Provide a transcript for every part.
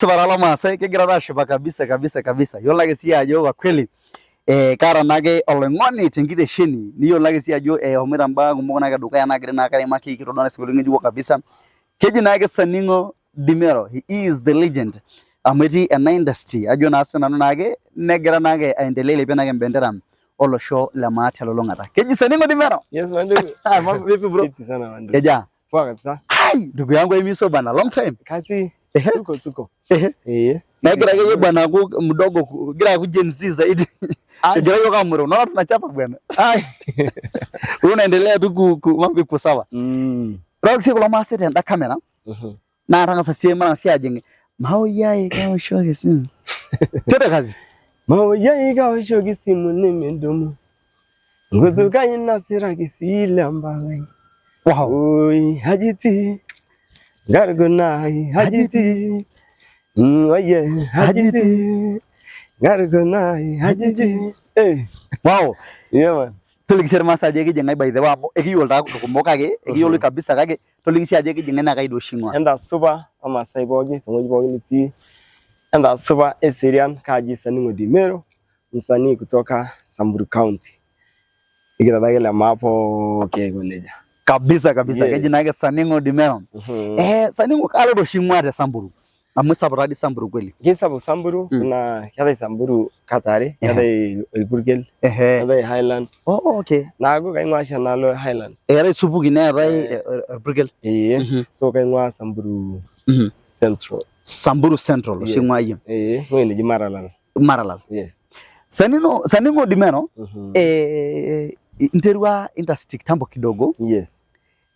Supa lomaasai, kigira taa ashipa kabisa kabisa kabisa. Yiolo ake sii ajo kwa kweli kaata naake oloing'oni tenkitesheni, niyiolo ake sii ajo eshomoita imbaa kumok naake dukuya naagira naake aimaki, kitodua naa isinkolioitin ng'ejuko kabisa. Keji naake Saningo Dimero, he is the legend amu etii ena industry ajo naa sinanu naake negira naake aendelea ailepie naake embendera olosho le maa telulung'ata. Keji Saningo Dimero. Yes, mandugu. Ah, mambo vipi bro? Fiti sana mandugu. Keja. Poa kabisa. Hai, ndugu yangu aimiso bana, long time. Kati tuko tuko. Ehe. Na gira akeyie bwana aku mdogo gira aku Gen Z zaidi. Gira hiyo kama mro. Unaona tunachapa bwana. Ai. Wewe unaendelea tu mambo iko sawa. Roxy kulo maasai tenda kamera. Naa tang'asa sie mara ajing. Maoyai kaoshoki simu. Twende kazi. Maoyai kaoshoki simu nimindumu. Ngutu kai nasiraki sile mbalai. Wow. Oi hajiti. Gargunai hajiti. Oye hajiti. Gargunai hajiti. Eh. Wow. Yeah man. Toliki sii irmaasai ajo ekijing ai by the way amu ekiyiolo taa kumok kake ekiyiolo kabisa kake toliki sii ajo ekijing naa kai doi oshi ing'ua. Enta supa omaasai pooki tewueji pooki nitii. Enta supa eserian kaaji Saningo Dimero, msanii kutoka Samburu County. Nikitataki le maa pooki aiko nejia. Kabisa kabisa. Yes. Keji naake Saningo Dimero. Saningo kalo doi oshi ing'ua te Samburu? Amu isapuk taadii Samburu kweli. Kisapuk Samburu na keetae Samburu kata are, keetae Orpurkel, keetae Highlands. Oh, okay. Naaku kaing'ua oshi enaalo e Highlands. Eetae supuki neetae Orpurkel. Ee, so kaing'ua Samburu Central. Samburu Central oshi ing'ua iyie. Ee, ewueji neji Maralal. Maralal. Yes. Sanino, Saningo Dimero, interua industry kitambo kidogo. Yes.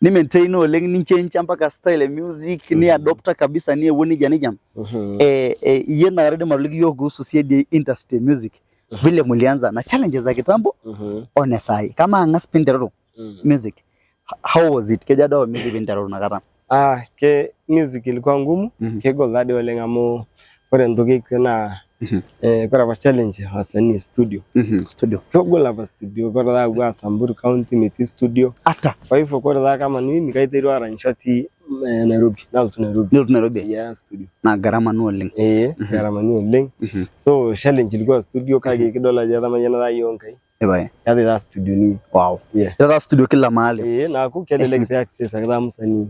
Ni maintain oleng ninchange mpaka style e music, ni adopta kabisa ni ewo nija nija. Iyie naa kaidim atoliki iyiok kuhusu siadi industry music. Vile mulianza na challenges za kitambo one sai. Kama ang'as pinteruru music. How was it? Keja dawa music pinteruru nakata. Ah, ke music ilikuwa ngumu, kegol tadi oleng amu ore entoki ekwe naa ore apa challenge wasanii studio. Studio. Kegol apa studio, ore taa kwa Samburu County metii studio. Ata. Kwa hivyo ore taa kama mimi kaiterua aranyisho atii Nairobi, nalotu Nairobi. Nilotu Nairobi? Yeah, studio. Naa gharama ni oleng. Gharama ni oleng. So challenge ilikuwa studio kake kidol ajo etamayiana taa yiok Enkai. Ebae. Keetae taa studio ni. Wow. Yeah. Keetae studio kila mahali. Naaku kelelek pee access ake taa msanii.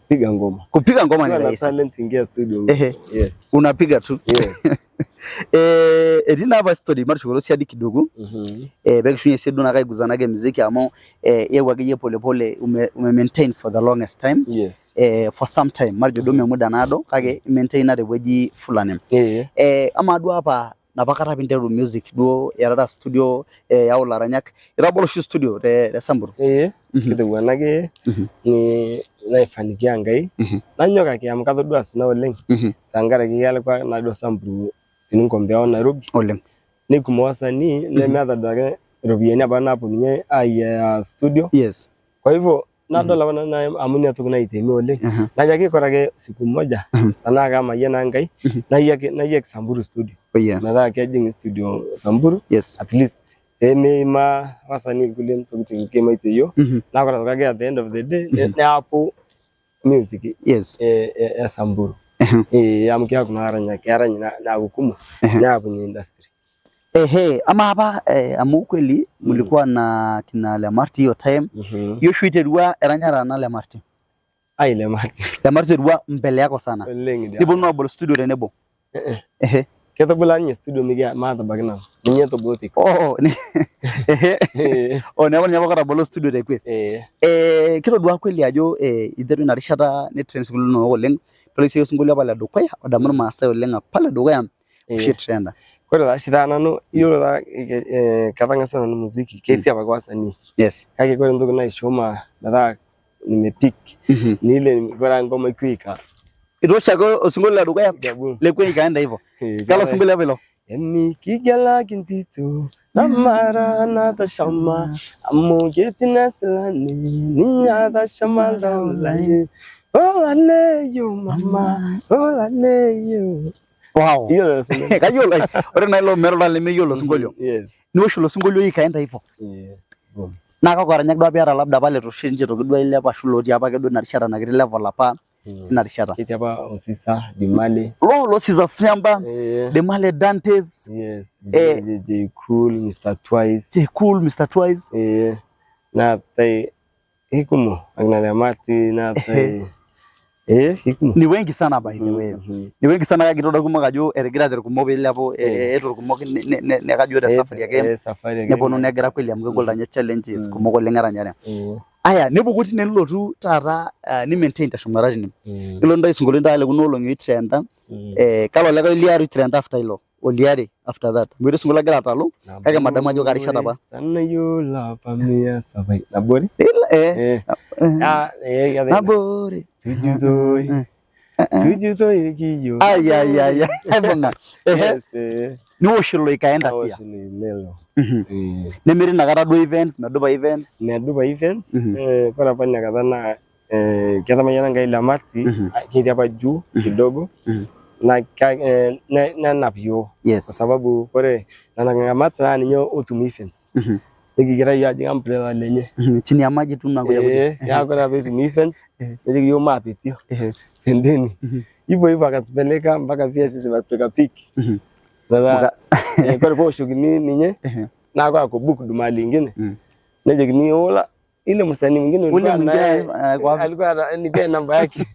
Piga ngoma. Kupiga ngoma ni Ukiwa na rahisi. talent ingia studio. Yes. Unapiga tu. Yes. Etii naa apa story matushukoto siadi kidogo. Pekishunye sii duo naa kaiguzanake muziki amu iyewuo akeyie pole pole ume maintain for the longest time. Yes. For some time matejo duo muda naado kake maintain tewueji fulani. Amaa duo apa napa kata pinteru music duo iatata studio yau ilaranyak itabolo oshi studio te Samburu? Kitowuanake ni naifanikia Enkai. Nanyok ake amu katodua sina oleng. Tenkaraki kelakwa naduo Samburu tininkompea o Nairobi. Oleng. Nekumok wasanii nemeeta duake iropiyiani apa naaponunye ayiaya studio. Yes. Kwa hivyo nadol apa nanu amu ina toki naitemi oleng. Najo ake ore ake siku moja tenaa kamayian naa Enkai nayiaki Samburu studio. Oh, yeah. Metaa kejing studio Samburu. Yes. At least pemeima wasanii kulie ntokitin kimaitie yiok. Naa ore ake at the end of the day neaku music Yes. e Samburu. Amu keeku naa kerany neaku kumok neakunye industry. Ehe, ama apa amu kweli mulikuwa na kina Lemarti hiyo time. Hiyo show iterua eranyara na Lemarti. Ai Lemarti. Lemarti iterua mbele yako sana. Oleng idia. Niponu abol studio tenebo. Ehe. Ketobolo ninye studio mikia maatabaki nanu. Ninye etobolo te kwe. Oh, ehe. Oh, neeku ninye apa otabolo studio te kwe. Kitodua kweli ajo iterua ina rishata nitrend isinkolioitin linonok oleng. Toliki sii osinkolio apa le dukuya odamu irmaasai oleng apa le dukuya. Oshi trenda. Ore taa oshi taata nanu iyiolo taa katang'asa nanu muziki ketii apake wasanii. Yes. Kake ore entoki naisho metaa nimepick ni ile ore ngoma ikuika. Itoosho ake osinkolio le dukuya le kwe ikaenda hivyo. Kalo osinkolio apa ilo? Emi kigelaki ntito namara natashama amu ketii nesilani ninye atashama oltau Oh aleyo mama, oh aleyo. Wow. Iyiolo ilo sinkolio. Kayiolo. Ore naa ilo meeta lemeyiolo osinkolio. Yes. Niwosh ilo sinkolio ikaenda hivyo. Yeah. Naa kakwa aranyak duo apa iyata labda apa leitu oshi ninche aitoki duo ailepa ashu lotii apake duo ina rishata ina kiti level apa. Tina rishata. Ketii apa Osisa Dimale. Lo Sisa Siamba, Demale Dantes. Yes. JJ Cool, Mr Twice. J Cool, Mr Twice. Naatae ikumok akina Lemati naatae ikumok. Ni wengi sana, by the way. Ni wengi sana, kake kitodua kumok ajo etigirate irkumok piilepu eetuo irkumok nekajo te safari ake. Safari ake. Neponu negira kweli amu kegol tanye challenges kumok oleng eranyare. Aya, nepuku tine nilotu taata ni maintain teshumata tine. Nilotu ntae isinkolioitin taata lekuna olong'i oitrenda. Kalo likae liare oitrenda after ilo oliare after that? Amu etii osinkolio ogira atalu kake madamu ajo kaa rishata apa. Tanayiolo apa mia sabai nabore. Ah, keetae ina. Nabore. Tujutoi. Tujutoi ekiyieu. Ai ai ai ai, aibung'a. Ehe. Yes, Niwosh ilo ikaenda pia. Nawosh lelo. Nemetii inakata duo events, medupa events. Medupa events. Ore apa ina kata naa ketamayiana Enkai Lemati, ketii apa juu kidogo. Na nenap iyiok. Kwa sababu ore nena ng'amat naa ninye otum events. Nikigira iyiok ajing umbrella lenye. Chini ya maji tu nakuja kuja. Neeku ore apa etum event, nejoki iyiok maapetio. Twendeni. Hivyo hivyo akatupeleka mpaka pia sisi basi tukapik. Sasa ore peoshokini ninye naa kubook mahali ingine. Nejokini ola ile msanii mwingine Ule ulikuwa mwingine naye kwa wapi? Alikuwa nipe namba yake.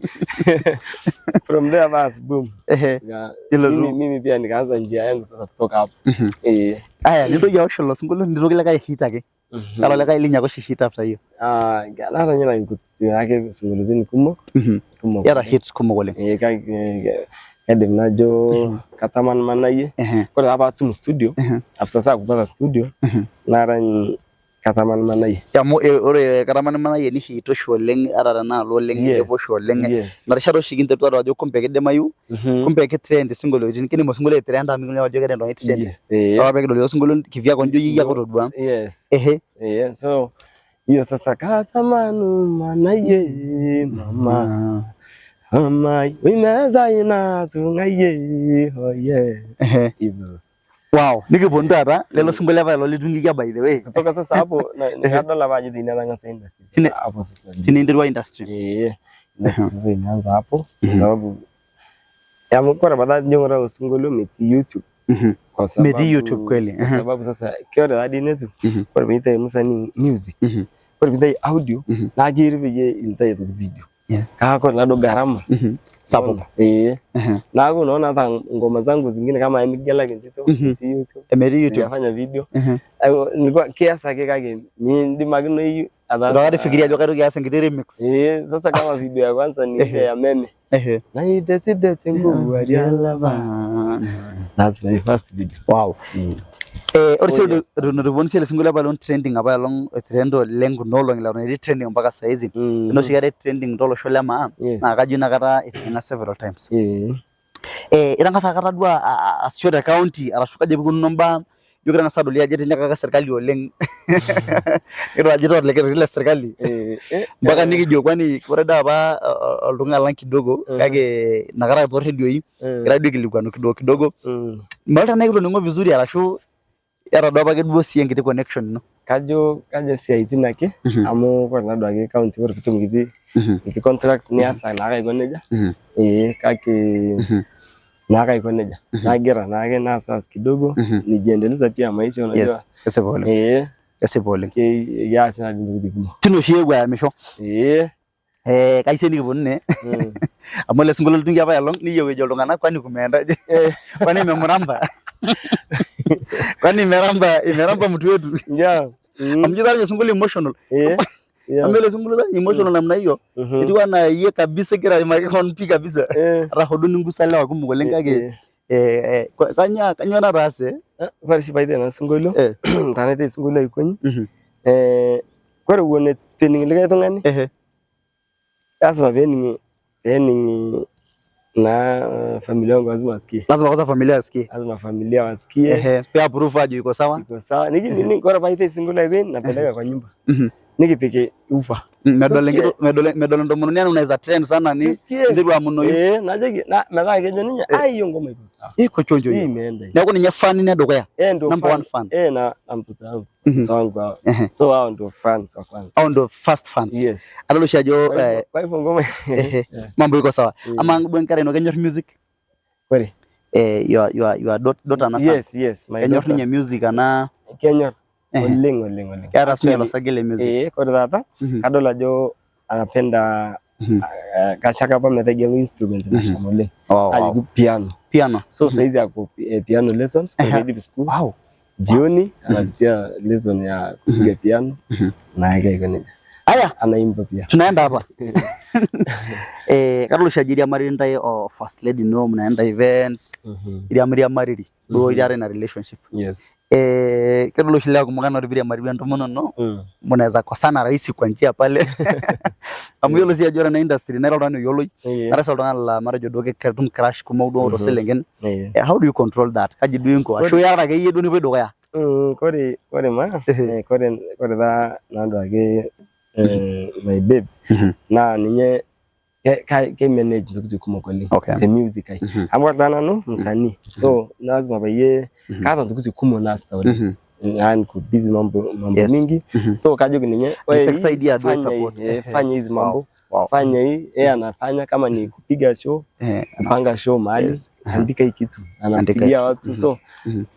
From there bas boom. Ilo tu. Mimi pia nikaanza njia yangu sasa kutoka hapo. Aya, nintoki aosh ilo sinkolio nitoki likae hit ake. Kalo likae linyaka oshi hit after hiyo? Ah, naata ninye nkuti ake sinkolioitin kumok. Kumok. Iyata hits kumok oleng. Kaidim najo katamanmanayie. Ore taa paatum studio, after saa kupata studio, narany katamanmanayie. Amu ore katamanmanayie nihiita oshi oleng ata tenaalo oleng ilepa oshi oleng. Ina rishata oshi kinterua ajo kumbe kidimayu, kumbe kitrend isinkolioitin, kidim osinkolio aitrenda amu mikiyiolo ajo keeta entoki trend. Ore ake peekidol ilo sinkolio kivyako nijo iyie ake otodua. So hiyo sasa katamanmanayie mama. Mama, imeza inatung'ayie oh yeah. Hivyo. Wow, nikiponu taata lelo sinkolio apa ilo litungikia, by the way. Kutoka sasa hapo nikadol apa ajo tine natang'asa industry. Hapo sasa. Tine interua industry. Industry sasa imeanza hapo kwa sababu ya ore apa nijo ng'ura osinkolio metii YouTube. Kwa sababu Metii YouTube kweli. Kwa sababu sasa ore taa dii netu ore piintayu msanii music, ore piintayu audio naa keyieu peyie intayu aitoki video. Kake ore naduo gharama Sapuk. Neeku unaona hata ngoma zangu zingine kama Emigelaki Entito metii YouTube. Emetii YouTube. Sijafanya video. Nilikuwa kiasi ake kake miindimakinoyu Ito akata ifikiria ajo kaitoki aas enkiti remix. Sasa kama video ya kwanza ni ile ya meme. Naidetideti nguvu arialapa. That's my first video. Wow. Ore sii eton eitu eponu sii ele sinkolio apa trending apa elong trend oleng kuna olong'i leton etii trending mpaka saizi. Enoshi kata trending tolosho le maa naa kajo inakata etijing'a several times. Itang'asa akata duo aasisho te county arashu kaji apa ikununo imbaa? Ijo kitang'asa adol iyie ajo itinyikaka serkali oleng. Kidol ajo itaa olkiteti le serkali. Mpaka nikijo kwani ore doi apa oltung'ani lang kidogo kake inakata toorredioi egira duo aikilikuanu kidogo kidogo. Mayiolo tenaa ekitoning'o vizuri arashu iyata duo apake duo sii enkiti connection ino. Kajo isiaitin ake amu ore naa duake county ore piitum kiti contract nias naake aiko nejia. Kake naake aiko nejia. Nagira naake naas kidogo nijiendeleza pia maisha unajua. Yes, kesipa oleng. Kesipa oleng. Kias naa ntokitin kumok. Tine oshi eewuo ayamisho. Kayieu sii nikiponu ine amu ele sinkolio litungie apa elong niyieu ejo iltung'anak kwani kumeendaje? Kwani imemramba? Kwani imeramba mtu wetu? Amu ijo taa osinkolio emotional. Amu ele sinkolio taa emotional namna hiyo. Etiu anaa iyie kabisa igira aimaki koon pii kabisa. Ata hoo duo ningusa ilewa kumok oleng kake kanyoo nataase? Ore oshi paitayu ena sinkolio tenaitayu osinkolio aikonyi ore ewuon eitu ening likae tung'ani lazima peening naa familia wangu lazima wasikie. Lazima kwanza familia wasikie. Lazima familia wasikie. Pia approve ajo iko sawa. Iko sawa. Ore paitayu osinkolio aikonyi napeleka kwa nyumba. Nikipik ufa. Medol Tusikie. enkito, medol entomononi anu unaweza trend sana ni Tusikie. nteru amunoyu. Najoki na metaa kejo ninye ai hiyo ngoma iko sawa. Iko chonjo Hii hiyo. imeenda hii. Neeku ninye fan ine dukuya. Ndio Number fan. one fan. Na mtoto wangu. Mtoto wangu hao. So hao ndio fans wa kwanza. Hao ndio first fans. Yes. Adol oshi ajo Kwa hivyo kwa hivyo ngoma mambo iko sawa. Amaa duo enkerai ino kenyor music? Kweli. Your daughter ana son. Yes, my Kenyor daughter. ninye music ana Kenyor. Oleng oleng oleng. Keeta sinye Actually, olosagi le music. Kore taata kadol ajo anapenda kashaka apa metegelu instrument nasham oleng. Ajoki piano. Piano. So saizi ako piano lessons kwa Creative School. Jioni anapitia lesson ya kupiga piano na yake iko nejia. Aya, Anaimba pia. tunaenda hapa. Kadol oshi ajo iriamari ntae o first lady ino mnaenda events. Iriamariamari duo iriara ina relationship. Yes. Kedol oshi ilewa kumok anaa ore piiriamari entomononi ino mnaweza kosana rahisi kwa njia pale. Amu iyiolo sii ajo ore ena industry nera oltung'ani oyioloi, nera sii oltung'ani laa matejo duo ketum crush kumok duo tooselenken. How do you control that? Kaji duo inko? Ashu iyata akeyie duo nipuo dukuya? Kore ma kore taa naduake my babe naa ninye ke manage ntokitin kumok oleng te music ai. Amu ore taa nanu msanii, so lazima peyie kaata ntokitin kumok naasita oleng. Yaani niko busy mambo mingi. So kajoki ninye ore hii, Nikusaidia duo fanya hii, support. fanya hizi mambo. Fanya hii, yeye anafanya kama ni kupiga show, kupanga show mahali, andika hii kitu, Andika anapigia kitu. watu. So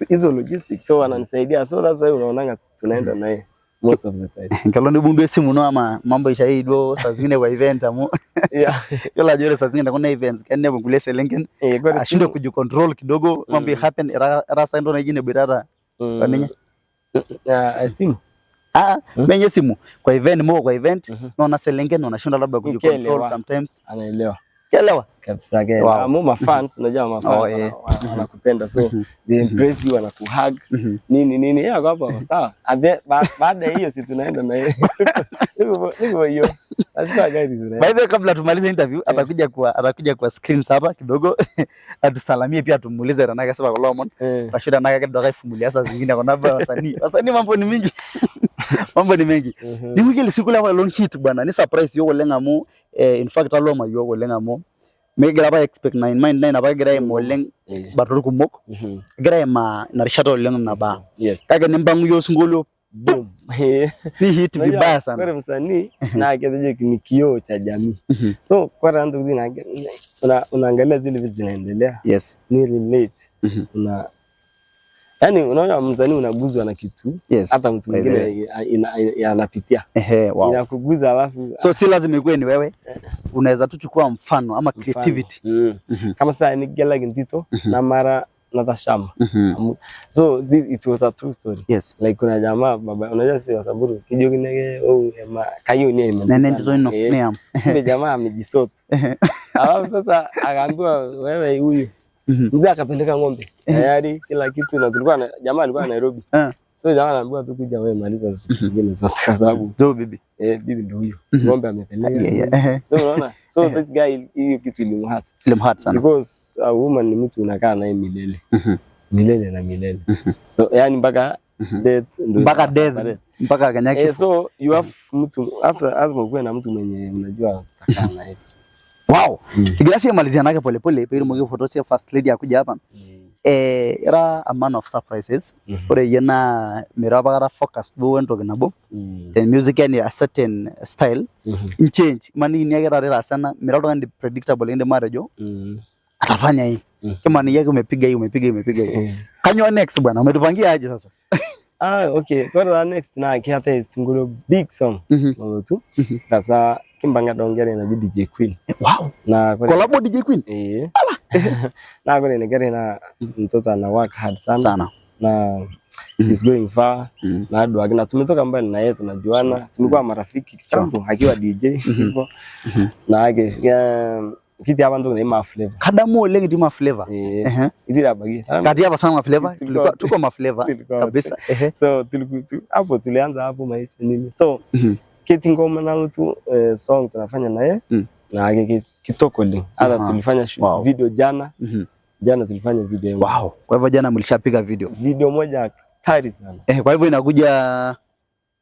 hizo logistics, so ananisaidia. So that's why unaonanga tunaenda naye most of the time. Kelo nibung duo esimu ino ama mambo ishai duo saa zingine kwa event amu yiolo ajo ore saa zingine kuna events kenepu nkulie selenken Kore ashindwe simu kujicontrol kidogo mambo happen erasa entoki naijo ine oninye. Simu. Menye simu kwa event mo kwa event naona selenken wanashinda labda kujicontrol sometimes. Anaelewa. Kielewa? Kabisa ke. Amu mafans, unajua mafans wanakupenda, so they embrace you, wanakuhug nini nini. Yeye ako hapo sawa. Baada ya hiyo si tunaenda na yeye. Niko hiyo. Nashukuru gari tunaenda. By the way, kabla tumalize interview, atakuja kwa screens hapa kidogo atusalamie pia tumuulize Renaka sasa kwa Lomon. Bashira naka kidogo kaifungulia saa zingine kwa sababu wasanii. Wasanii mambo ni mingi. Mambo ni mengi. Ni mwingine siku la long hit bwana, ni surprise yo oleng amu in fact aloma yo oleng amu megira apa expect 9 mind 9 apa egira aimaa oleng batot kumok. Egira aimaa ina rishata oleng nabaa. Kake nimpangu yo osinkolio Boom. Ni hit vibaya sana. Kore msanii na ketejo ni kioo cha jamii. So kwa ndio unaangalia zile vitu zinaendelea. Ni relate. Yaani unaona msanii unaguzwa na kitu hata mtu mwingine anapitia. Inakuguza alafu So si lazima ikuwe ni wewe. Unaweza tu chukua mfano ama creativity. Kama sasa ni gela gintito na mara natashama. So this, it was a true story. Like kuna jamaa baba unajua si Wasamburu kijoki nege oh ema kayo ni ema. Nene ntito ino ni am. Yule jamaa amejisota. Alafu sasa akaambiwa wewe huyu. Mzee akapeleka ng'ombe. Tayari kila kitu na tulikuwa na jamaa alikuwa Nairobi. So jamaa anaambiwa tu kuja wewe maliza zingine zote kwa sababu ndio bibi. Bibi ndio huyo. Ng'ombe amepeleka. So unaona? So this guy hiyo kitu ilimhurt. Ilimhurt sana. Because a woman ni mtu unakaa naye milele. Milele na milele. So yani mpaka death ndio mpaka death mpaka kanyaki. So you have mtu after lazima ukuwe na mtu mwenye unajua utakaa naye. Wow. Kigira malizia nake pole pole pere mogi photo sia first lady akuja hapa. Era a man of surprises. Ore yena mira bakara focus duo entoki nabo. The music yani a certain style. In change mani ni agira rera sana mira oltung'ani predictable inde matejo. Atafanya hii. Kama ni yake umepiga hii umepiga umepiga hii. Kanywa next bwana umetupangia aje sasa? Okay. Kwa the next na kiata single big song. Tu. Sasa kimbanga dongere na DJ Queen. Wow. Na collab DJ Queen? Na kwa ni na mtoto ana work hard sana. Sana. Na he's going far. Na adu na tumetoka mbali na yeye tunajuana. Tumekuwa marafiki kitambo akiwa DJ hivyo. Na yake kiti hapa ndo ni flavor. Kadamu oleng ti ma flavor. Idira bagi. Kati hapa sana ma flavor. Tulikuwa tuko ma flavor kabisa. So tulikuwa hapo tulianza hapo maisha nini. So kiti ngoma nalo tu song tunafanya naye. Na yake kitoko link. Hata tulifanya video jana. Jana tulifanya video. Wow. Kwa hivyo jana mlishapiga video. Video moja hatari sana. Kwa hivyo inakuja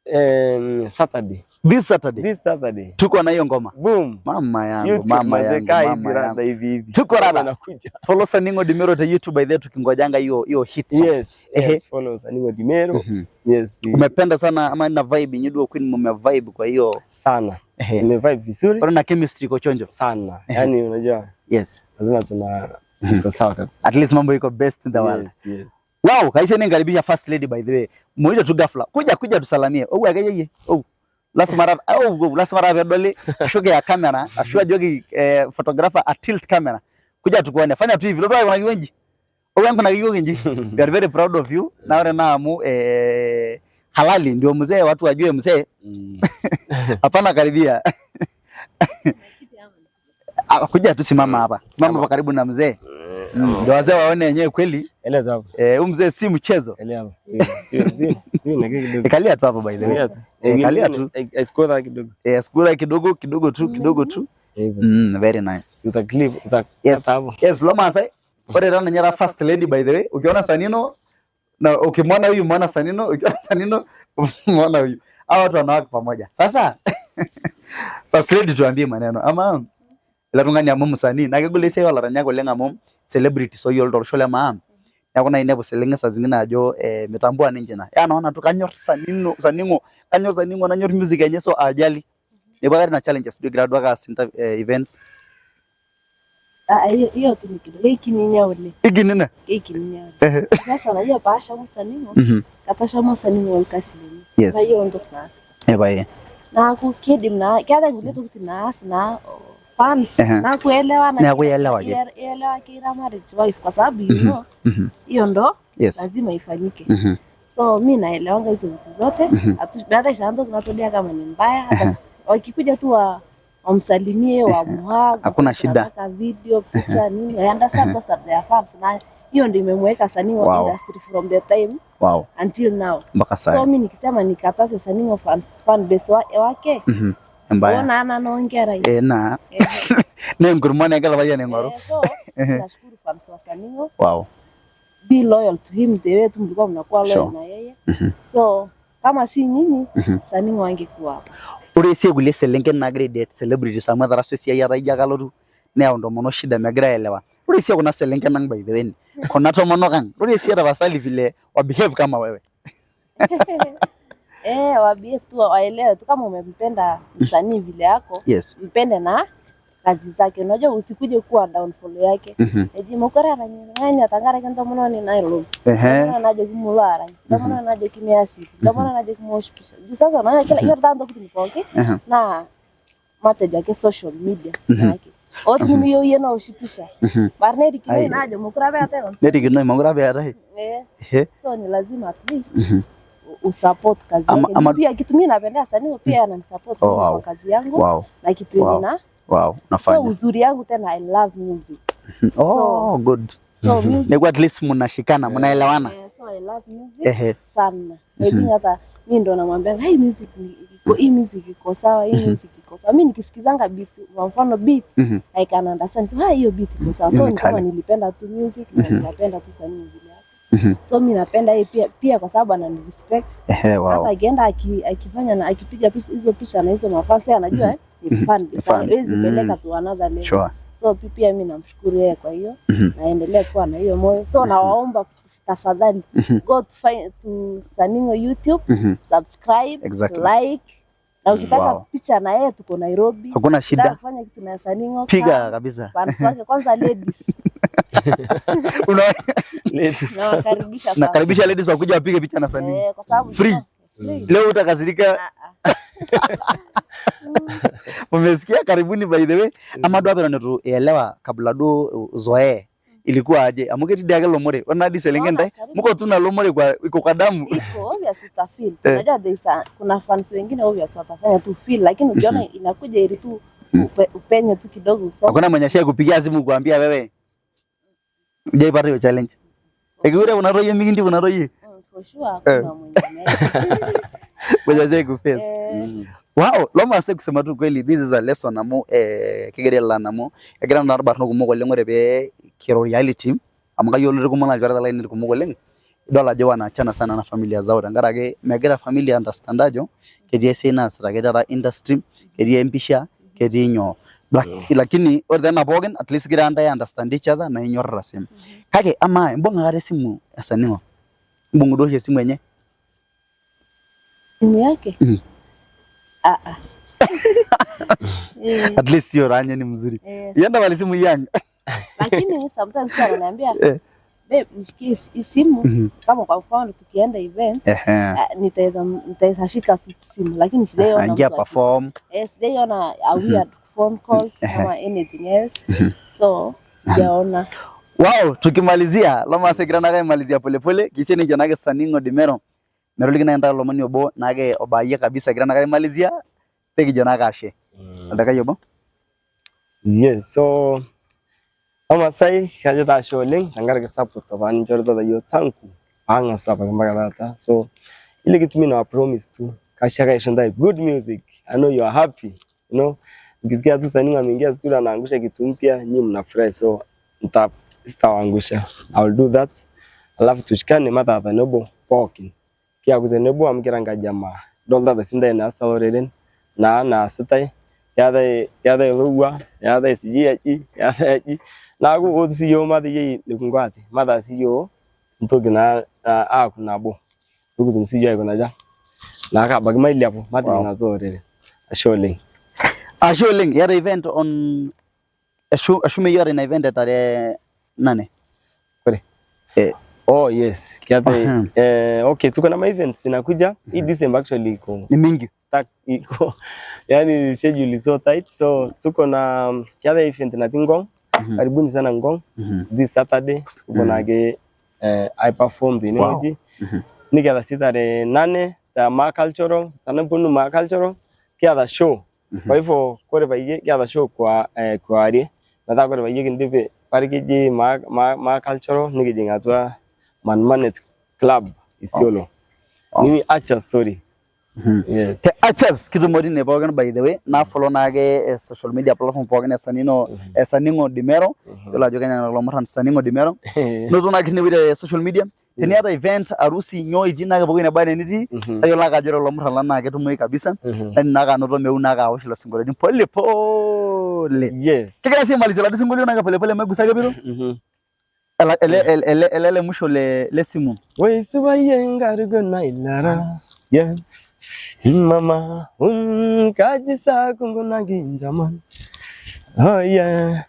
Saturday. This Saturday. This Saturday. Tuko na hiyo ngoma. Boom. Mama yangu, YouTube, mama mazee, yangu, kaa hivi mama rada yangu. hivi hivi. Tuko rada. Ngoma inakuja. Follow Saningo Dimero te YouTube by the way, tukingojanga hiyo hiyo hit song. Yes, Ehe. yes, follow Saningo Dimero. Yes. Umependa sana ama na vibe nyinyi Queen mume vibe kwa hiyo Sana. Ehe. Nimevibe vizuri Bado na chemistry iko chonjo. sana. Yaani unajua Yes. lazima tuna tuko sawa kabisa. At least mambo iko best in the world. Yes, yes. Wow, kaisha ningaribisha first lady by the way. Muite tu ghafla. Kuja kuja tusalamie. Oh akeyeye. Oh. Last mara oh, oh last mara pedoli ashuke ya camera, ashua jogi photographer a tilt camera. Kuja tukuone. Fanya tu hivi. Lodo kuna kiwenji. Oh yangu na kiwenji. We are very proud of you. Na ore na amu halali ndio mzee, watu wajue mzee. Hapana karibia. Ah, kuja tu simama hapa. Simama hapa karibu na mzee. Ndio wazee waone wenyewe kweli. Eleza hapo. Huyu mzee si mchezo. Eleza hapo. Hiyo, hiyo na kidogo. Kalia tu hapo by the way. Kalia tu. Kalia tu. Score kidogo. Skula kidogo kidogo tu kidogo tu. Hivyo. Very nice. Uta clip, uta Yes. hapo. Yes, Loma sai. Ore rana nyara first lady by the way. Ukiona Sanino na ukimwona huyu muona Sanino, ukiona Sanino muona huyu. Hao watu wanawake pamoja. Sasa first lady tuambie maneno ama ila tung'ani amu msanii na kegol esiai olaranyak oleng amu celebrities oyiolo tolosho le maa neeku naa inepu iselenken saa zingine ajo mitambua ninche na ya naona tu kanyor Sanino Saningo kanyor Saningo nanyor music enye so ajali neeku katii na challenges duo egira duake aas events. Ah, hiyo hiyo tu ni kidogo. Ikininya ule. Ikinina Ikininya ule. Sasa unajua paasha Saningo. Katasha Saningo olkasi lenye. Yes. Na hiyo ndo tunaasi. Epae. Na kidim na keeta nkulie tokitin naas naa fans Ehe. na kuelewa na Na kuelewa je. Elewa kila marriage wife kwa sababu you know hiyo ndo lazima ifanyike. So mi naelewanga hizo vitu zote. Hata shanzo kunatolea kama ni mbaya hata wakikuja tu wamsalimie wamuhag. Hakuna shida. Tunataka video picha nini. I understand those are their fans na hiyo ndio imemweka Saningo industry from the time until now. Mpaka sasa. So mi nikisema nikatase Saningo fans fan base wake. Mbaya. Ona ana naongea rai. Na. Ne ngurumane ngala baya ne ngoro. So nashukuru fans wa Saningo. Wow. Be loyal to him the way tu mlikuwa mnakuwa loyal na yeye. So kama si nyinyi Saningo angekuwa hapa. Ore sii kulie selenken naagira ai date celebrities amu etarasua esiai etaa ijo ake alotu neyau intomonok shida megira aelewa. Ore sii kuna selenken ang by the way kuna tomonok ang. Ore sii tapasali vile wa behave kama wewe. Wa behave tu waelewe tu kama umempenda msanii vile yako. Mpende na kazi zake. Unajua usikuje kuwa downfall yake. Eji mokora aranyanya tangaraki entomononi nailom. Ntomononi najo kimulo arany. Ntomononi najo kimiasi. Ntomononi najo kimosh pisha. Juu sasa unaona kila hiyo taa ntokitin pooki na matejo ake social media yake. Oti nimiyieu iyie neoshi pisha. Bar nerikinoi naa ajo mokure apa eetae msanii. Nerikinoi mokure apa eetae. So ni lazima at least usupport kazi yake. Pia kitu mimi napendea Saningo pia ananisupport kwa kazi yangu na kitu yenye na Nafanya. So uzuri yangu tena I love music. Oh, good. So music. Ni at least mnashikana, mnaelewana. So I love music sana. Maybe hata mimi ndo namwambia hey, music ni iko, hii music iko sawa, hii music iko sawa. Mimi nikisikizanga beat, kwa mfano beat, I can understand. So, hiyo beat iko sawa. So ni kama nilipenda tu music na nikapenda tu Saningo vile yake. So mimi napenda yeye pia kwa sababu anani respect. Hata akienda akifanya na akipiga picha hizo picha na hizo mafans anajua ni fan base. Hawezi peleka to another level. So pia mimi namshukuru yeye kwa hiyo. Naendelea kuwa na hiyo moyo. So nawaomba tafadhali go to find to Saningo YouTube, subscribe, like. Na ukitaka picha na yeye tuko Nairobi. Hakuna shida. Ukitaka kufanya kitu na Saningo, piga kabisa. Fans wake kwanza ladies. Ladies. Nawakaribisha sana. Nakaribisha ladies wakuja wapige picha na Saningo. Kwa sababu free. Free. Leo utakasirika. Umesikia? Karibuni by the way. Ama do hapa ndo tuelewa kabla do uzoee. Ilikuwa aje? Amu ketii dii ake lomore. Ore naa dii selenken ntae, muko tu na lomore kwa iko kwa damu. Iko obvious utafeel. Unajua there is a, kuna fans wengine obvious watafanya tu feel, lakini ukiona inakuja ili tu upenye tu kidogo usome. Hakuna mwenye ashaye kupigia simu kuambia wewe. Hujaipata hiyo challenge. Ekiure kuna roho mingi kuna roho. For sure hakuna mwenye amewahi. Mwenye ashaye kuface. Wow, loma ase kusema tu kweli this is a lesson amu kigira ela amu egira naa irbarnot kumok oleng ore pee kiro reality amu kayiolo irkumok naa ilchoreta lainei irkumok oleng Idol ajo wanaachana sana na familia zao tenkaraki megira familia understand ajo ketii esiai naasita ake taata industry, ketii empisha, ketii nyoo. Lakini ore tena pookin at least kigira ntae understand each other naa inyorrara sii. Kake amaa imbung'a aikata esimu e Saningo? Imbung'u duo oshi esimu enye? Simu yake? Ah ah. Eh, At least hiyo ranye ni mzuri. Ienda wali simu yang. Lakini sometimes pia ananiambia, "Babe, nishikie hii simu." Kama kwa mfano tukienda event, nitaweza shika simu, lakini sijaiona Ingia mtu perform. Sijaiona a weird phone calls ama anything else. So sijaona. Wow, tukimalizia loma segira nake malizia polepole kise nijo nake Saningo Dimero meroliki na ntae lomoni obo nake obayie kabisa gira nake malizia pekijo nake ashe. Oldakai obo. Yes, so Omasai kajo taa ashe oleng tenkaraki support apa ninchorita yiok tangu paang'asu apake mpaka taata. So ile kitu mimi nawa promise tu, kasha kaisho ntae good music. I know you are happy. You know, mkisikia tu Saningo ameingia studio anaangusha kitu mpya, nyinyi mnafurahi. So nita sitawaangusha. I will do that. Alafu tushikane mataa tenebo pookin. Kiaku tenebo amu kira nkajamaa. Idolita sii ntae naasita loreren naa naasitai keetae ilowua, keetae sijui aji, keetae aji. Neeku ootu sii yiok mateyiai nikinko ate, mataas siyiok ntoki naa aaku nabo. Nikitum sii yiok aikuna aja naake abaiki mailepu matijing atua orere. Ashe oleng. Ashe oleng. Iyata event on eshu iyata ina event tarehe 8. Kore. Oh yes, kiata okay, tuko na ma events zinakuja. Hii December actually iko Ni mingi. Iko yani schedule is so tight, so tuko na kiata event natii Ngong. Karibuni sana Ngong. This Saturday tuko na ke I perform tene wueji. Nikiata sii tarehe 8 ta Ma Cultural, teneponu Ma Cultural kiata show. Kwa hivyo kore peyie kiata show kwa kuarie metaa kore peyie kindip pare keji Ma Cultural nikijing atua Manmanet Club Isiolo. Nini acha sorry. Yes. Te Achas kitumo tine pookin, by the way na follow naake social media platform pookin e Sanino e Saningo Dimero. Yiolo ajo kenyang lelo murran Saningo Dimero. Noto naake tine wueji te social media. Teniata event, arusi, nyoo itii naake pookin neba enaa enitii, tayiolo ake ajo ore lelo murran lang naa ketumoyu kabisa. Yani naake anoto meu naake awosh ilo sinkolioitin pole pole. Kigira sii aimalizia oladuo sinkolio naake pole pole maigusa ake piro. Ele le mwisho le simu. Woi subaye ngarugo nailara. Yeah. Mama, kaji sa kungo naginjaman. Oh yeah.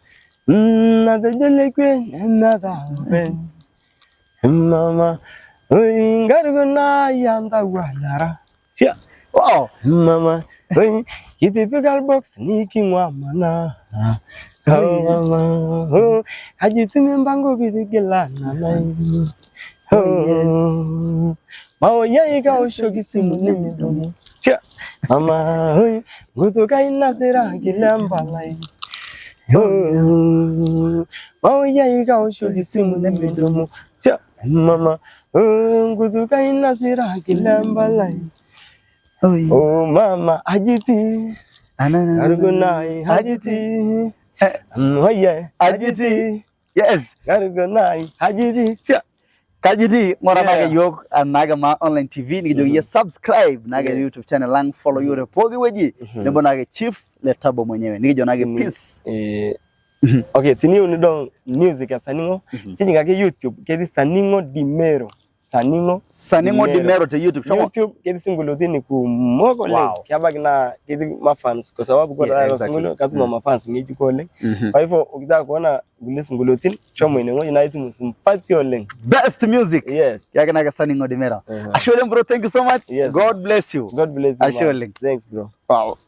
Natajele kwe nada ben. Mama, oi ngarugo na yanda walara. Sia. Wow. Mama, oi kitipika box nikingwa mana. Oh mama, oh ajitumie mpango kitigila na Oh, maoyai kaoshoki simu ni midomo. Tia. Mama, oi ngutuka inasira kilembalai. Oh, maoyai kaoshoki simu ni midomo. Tia. Mama, oh ngutuka inasira kilembalai. Oh mama, ajiti. Arugunai hajiti. Oye, ajiti. Yes. Arugunai hajiti. Tia. Kajiti ng'ora naake yiok naake Ma Online TV nikijoki yie subscribe naake YouTube channel lang, follow yiok te pooki wueji nebo naake Chief Letabo mwenyewe nikijo naake peace. Okay, teniyieu nidol music ya Saningo, tijing'a ake YouTube, ketii Saningo Dimero. Saningo Saningo Dimero te YouTube. Shomo. YouTube ketii sinkolioitin kumok oleng. Kebaiki naa ketii mafans kwa sababu kore taata sinkolio katuma mafans ng'ejuko oleng. Kwa hivyo ukitaka kuona kulie sinkolioitin, shomo ine wueji naa itum simpati oleng. Best music. Yes. Yake naake Saningo Dimero. Ashe oleng bro, thank you so much. Yes. God bless you. God bless you, Ashe man. oleng. Thanks bro. Wow.